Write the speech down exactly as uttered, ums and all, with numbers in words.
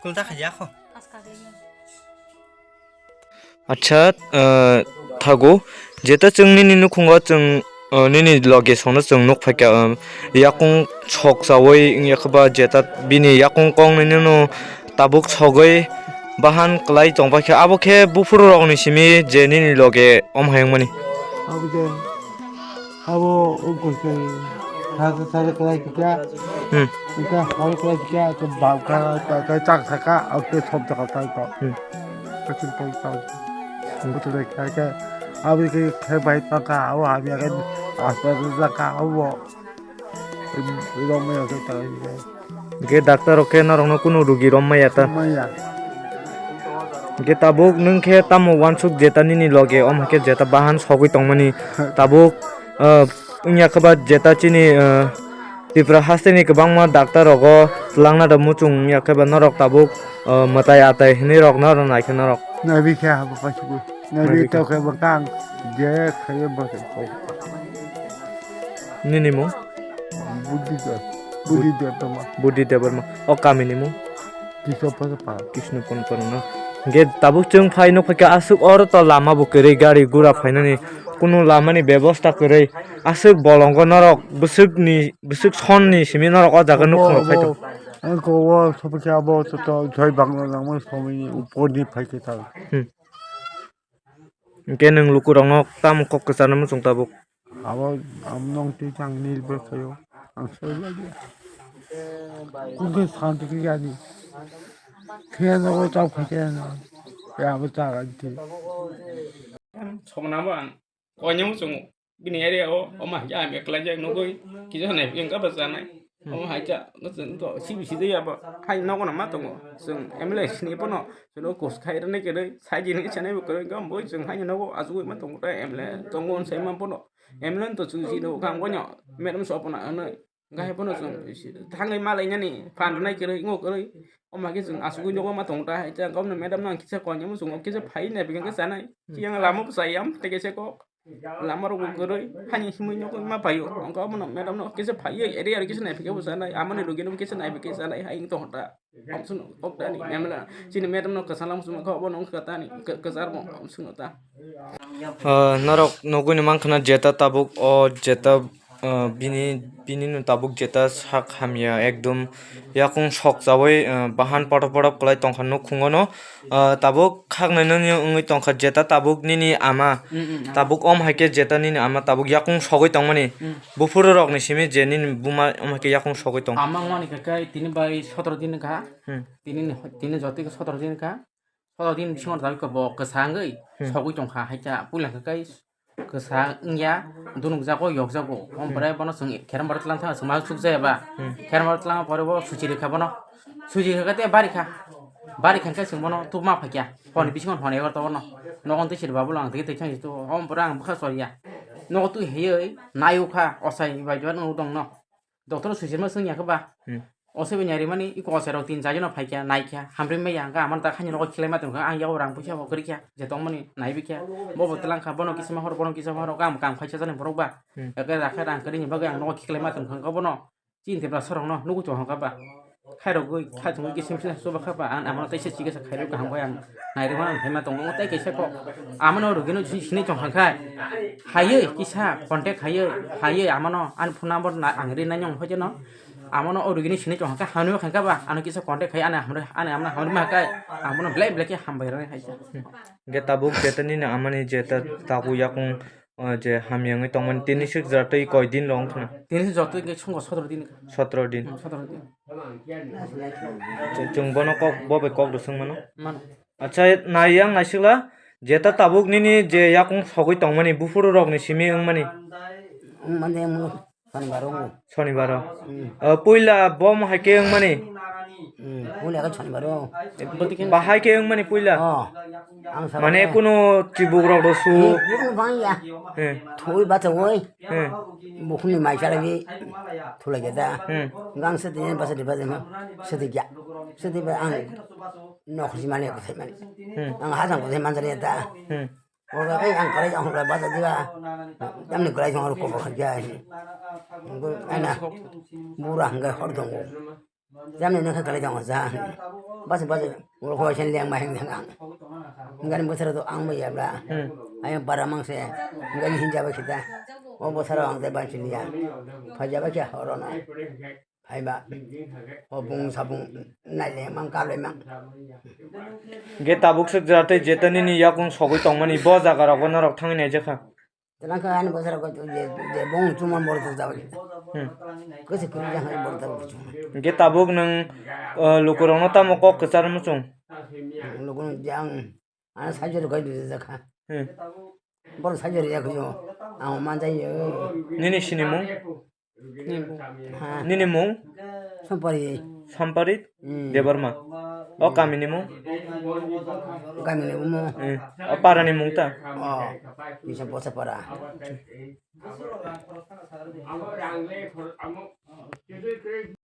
Kulta khaja kho. Acha, eh, thago, jeta chwng nini nukhungo chwng, eh, nini loge sono chwng nuk phaikha, eh, yakung sok chawi wngya khe ba jeta bini yakung kong nini no tabuk sogwi bahan kwlai tong paikha, abo khe buphuru rokni simi je nini loge om hai wngmani. Abo je, abo wngkha khe sari sari kwlai kha. Hmm. Wngkha sari kwlai kha, to bab kha, to, to chak saka, oke sob jaga tai to. Hmm. Kachin tai to. Hmm. Butu dai kha khe, abo khe khe bai tong kha, abo hamya khe aspa jaka abo. Romya khe tai. Ge doctor rok khe norokno kunu rugi rom maya ta. Maya. Ge tabuk nwng khe tamo wansuk jeta nini loge om khe jeta bahan sogwi tongmani. Tabuk, ah, wngya khe ba jeta chini, ah, Tripura hasteni kwbangma doctor rogo twlangna da muchung wngya khe ba norok tabuk, ah, mwtai atai hinwi rok norok naikhe norok. Nabi khe abo kasibo. Nabi Nabi khe. To khe bwkang je khaye bwkang. Nini mung? Buddhi Deb-, Buddhi Debbarma. Buddhi Debbarma. O kami ni mung? Kisopon Para. Kisnupon Para no. Hingke tabuk chwng phai nukphai khe aswk oro to lama bo kwrwi gari gura phainani kunu lama ni bebosta kwrwi aswk bolongo norok bwswk ni bwswk son ni simi norok o jaga nukhung rok phai tongo. Ang ko o sopha khe abo to, to joi bangla langma somoi ni upor ni phai khe ta. Hmm. Hingke nwng lukurokno tamo kok kwcharno muchung tabuk? Abo, abo nwng twi chang nil bwkhaio. Ang soi lagi. Kungke santi khe yani. Khe nogo chao khe khe no. Ya abo chaga di. Somna mo ang. Koinyo muchungo. Bini area o, omo hai khe ang ekla jak nugui, kisa nai phi wngkha bwsa nai. Hmm. Omo hai khe, chwng to sibi sijaya bo, hai nogo no ma tongo. Chwng M L A sini bono, chwng no kus khai rwni kwrwi, sai jini kisa nai bo kwrwi, gam boi chwng hai nogo achugui ma tongo, tei M L A tongo hwn sai ma bono. M L A to chwng sini bo kang boino, madam sopona hwnwi. Hingke hai phano chwng thangwi malainani phan rwnai kwrwi, wngwi kwrwi. Omo hai khe chwng achugwi nogo ma tongo ta, hai ta gomno madam no ang kisa koi nai muchungo, kisa phai nai bikhe chanai. Hmm. Chiyang lama bwsai yam tei kaisa kok. Lama rok bo kwrwi, hani himwi nogo ma paio. Hingke omono madam no kisa phaiwi area rok kisa naiphikhe bo chanai, amoni rogi no kisa naiphikhe chanai, hai wng tongkha ta. Omswkno kok tani, M L A chini madam no kwchangma muchungma khe obono wngkha tani, kwchar bo omswkno ta. Ah, norok nugui ni mankha na jeta tabuk o jeta, ah, bini, bini no tabuk jeta sak hamya ekdom yakung sok chawi, ah, bahan potok potok kwlai tongkha nukhungo no. Ah, tabuk khaknai nini wngwi tongkha jeta tabuk nini ama. Mm, mm, ama. Tabuk om hai khe jeta nini ama tabuk yakung sogwi tongmani. Mm. Buphuru rokni simi je nini buma om hai khe yakung sogwi tong. Ama wngmani khe kai tini bai sotoro din kha. Hmm. Tini ni, tini jotoi khe sotoro din kha. Sotoro din bisingo tabuk bo kwsa wngwi Hmm. sogwi tongkha hai khe puila khe kai kwsa wngya, dunukjago, yokjago. Omo Hmm. pore bono chwng kherem bar tlang thang, chwng ma chukjaya ba. Hmm. Kherem bar tlang pore bo suchi rikha bono. Suchi rikha tei barikha. Barikha khe chwng bono tubuma phaikya. Honi bisingo honi egar to bono. Nogon twi sir babu lang twi twi thang tu. Omo pore ang bwkha choriya. Nogo twi heyoi, nayukha, osai bai bai nung dong no. Doctor suchirma swngya khe ba. Hmm. O se bini ari mani iko osai rok tin char jon no phai kha, nai kha, hamri maya, hingke amano ta khaini nogo khilai ma tong kha, ang yago rang puisa bo kwrwi kha, je tong mani nai bi kha, bo bo tlang kha, bono kisa ma hor, bono kisa ma hor, kam, kam khai cha jani borok ba. Hmm. Eke rakha rang kwrwi ni bagwi ang nogo khiklai ma tong kha, bono chini tebra sorok no nugui tong kha ba. Khairogwi, khaitongwi kisim kisa chuba kha ba, ang amano teisa chikisa khairok kaham khe ang nairwkma ang phaima tongo, tei kaisa kok amano rwgwino si-, sinai tong kha khai. Haywi kisa contact haywi, haywi amano ani phone number na ang rinai nong hoi jeno. Amano o rwgwino sinai tong kha, hanwi kha ba, ano kisa contact khai, ani hamre, ani amano hamrima khai, amono belai belai khe hambai rwkha. Hwnkhe tabuk jeta nini amani jeta tabu yakung, o je hamya wngwi tongmani tini sik jora tei koi din rok wngkha na? Tini sik jora tei songkha sotoro din. Sotoro din. Hmm, sotoro din. Chwng bono kok, bo bai kok rw swng mano? Mano. Acha, nai yang naisikla, jeta tabuk nini je yakung sogwi tongmani, buphuru rokni simi wngmani? Wngmani, wngmani. Sonibaro wngmani. Sonibaro. Hmm. O, puila bo mo hai khe wngmani? Hmm, puila khe sonibaro. Bahai khe wngmani puila? Oh, ang sa mane mane. Kuno chibuk rok rw su? Hmm, kuno bang ya. Hmm. Thui bacha woi. Hmm. Bukhuni mai chala bi thulai khe da. Hmm. Gang se tini basa di basa ma. Se di ya. Se di ba ang nok si mane ko sai mane. Hmm. Ang ha jang ko sai man jani da. Hmm. Oro ai ang kare jang hura basa di ba. Tamni kare jang ko ko kha ya. Ngo ana. Bura hangga hor dong. Jamni nokha kalai tongo ja. Bas bas, ulo khoi sen leng ma heng ang. Ngani bosara to ang ma yabla. Hmm. Ayang para mangse. Ngani hinja ba kita. O bosara ang te ban siliya. Phaja ba kya horo na. Phaiba. O bung sabung nai le mang ka le mang. Ge tabuk sik jate jetani ni yakung sogwi tongmani bo jaga rogo norok thangwi nai jakha. Telang ka ani bosara ko je, je bong chuma bor tuk jawi. Hmm. Kese kiri jang bor tuk chuma. Ge tabuk nang, eh, lukurokno tamo kok kwchar muchung. Lukun jang. Ana sajori kai du jakha. Hmm. Bor sajori ya kujo. Ang manjai yo. Nini sinimung? Ha. Nini mung? Sampari. Sampari? Hmm. Debbarma. O kamini mung? Kamini mung. Hmm. O parani mung ta? O. Bisa bosa para.